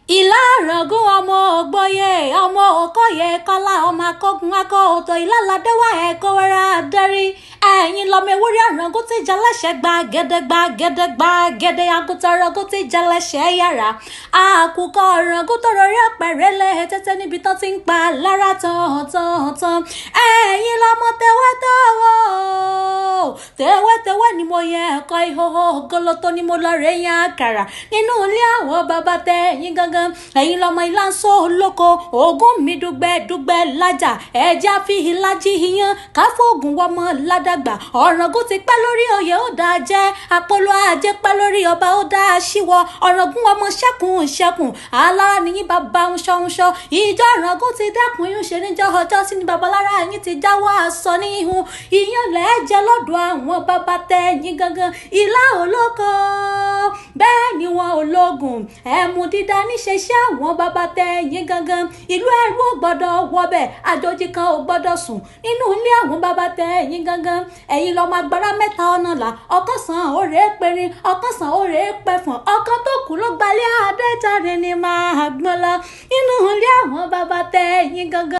Ìlà Ọ̀ràngún, ọmọ Ògbóyè, ọmọ Òkòyè Kọ́lá, ọmọ Akógun Akóòtò, Ìlàládéwà ẹ̀kọ́ wẹ́rẹ́ adarí. Ẹ̀yin lọ́mọ ewúrẹ́ Ọ̀ràngún tí jalẹ́sẹ̀ gbàgede gbàgede gbàgede, àgùntàn Ọ̀ràngún tí jalẹ́sẹ̀ yàrá, àkùkọ Ọ̀ràngún tó rọrí ọ̀pẹ̀rẹ̀ lẹ̀ tẹ́tẹ́ níbi tán ti ń pa lára tán tán tán. Ẹ̀yin lọ́mọ tẹ́wẹ́tẹ́wọ́ tẹ́wẹ́tẹ́wẹ́ ni mo yẹ ẹ̀kọ́ ìhòhò gọlọ́tọ́ ni mo lọ rẹ̀ yan àkàrà nínú ilé àwọn bàbá tẹ ẹ̀yin gangan. Ẹ̀yin lọ́mọ ìlànṣọ́ olóko oògùn mi dùgbẹ́ dùgbẹ́ lájà, ẹ̀jẹ̀ fi ìlàjì ìyan káfóògùn wọmọ ládàgbà. Ọ̀ràngún ti pẹ́ lórí oyè, ó dáa jẹ́ àpolọ ajé pẹ́ lórí ọba, ó dáa síwọ́. Ọ̀ràngún ọmọ ṣẹ́kùn ṣẹ́kùn alára nìyí, bàbá ńṣọ́ ńṣọ́. Ìjọ Ọ̀ràngún ti dẹ́kun yún ṣe níjọ́ ọjọ́ sí ni babalára yín ti jáwọ́ aṣọ ní ihun ìyẹn lẹ́ẹ̀jẹ̀ lọ́dọ̀ àwọn bàbá tẹ ẹ̀yìn gangan. Ìlà olóko bẹ́ẹ̀ ni wọn ológun ẹ̀mú dídá níṣeṣẹ́ àwọn bàbá tẹ ẹ̀yìn gangan. Ìlú ẹrú ò gbọ́dọ̀ wọbẹ̀, àjòjì kan ò gbọ́dọ̀ sùn nínú ilé àwọn bàbá tẹ ẹ̀yìn gangan. Ẹ̀yin lọ́mọ agbára mẹ́ta ọ̀nà là, ọ̀kan sàn òrè perin, ọ̀kan sàn òrè pẹ̀fọ̀n, ọ̀kan tó kù ló gbalẹ̀ adéjáde ni máa gbọ́n lọ nínú ilé àwọn bàbá tẹ ẹ̀yìn gangan.